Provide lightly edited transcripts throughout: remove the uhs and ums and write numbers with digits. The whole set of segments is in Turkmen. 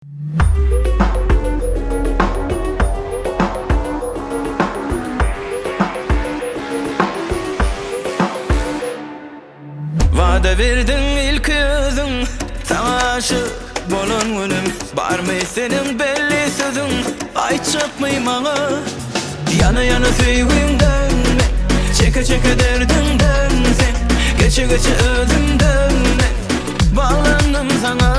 Wada berdiň ilki özüň Saňa aşyk bolan günüm Barmy seniň belli sözüň Aýtjakmy maňa Ýana ýana söýgiňden men Çeke çeke derdiňden sen Geçe geçe özümden men Baglandym saňa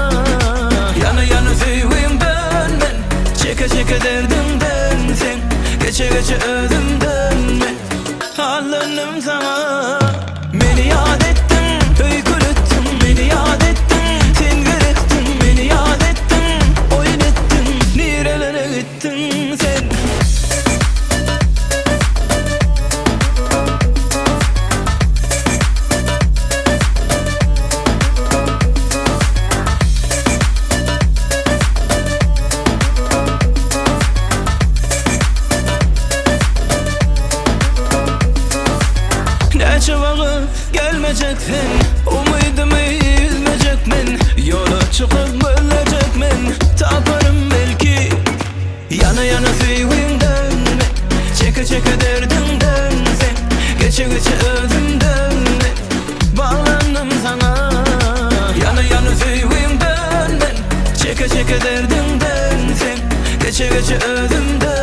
Ýana ýana söýgiňden men Çeke çeke derdiňden sen Geçe geçe özümden men Allandym saňa Meni ýat etdiň, öýkeletdiň Meni ýat etdiň, sen gerekdiň Meni ýat etdiň, oýun etdiň Nirelere gitdiň sen? Näçe wagt gelmejek sen Umydymy üzmejek men Ýola çykyp gözlejek men Taparym belki Ýana ýana söýgiňden men Çeke çeke derdiňden sen Geçe geçe özümden men Baglandym saňa Ýana ýana söýgiňden men Çeke çeke derdiňden sen Geçe geçe özümden.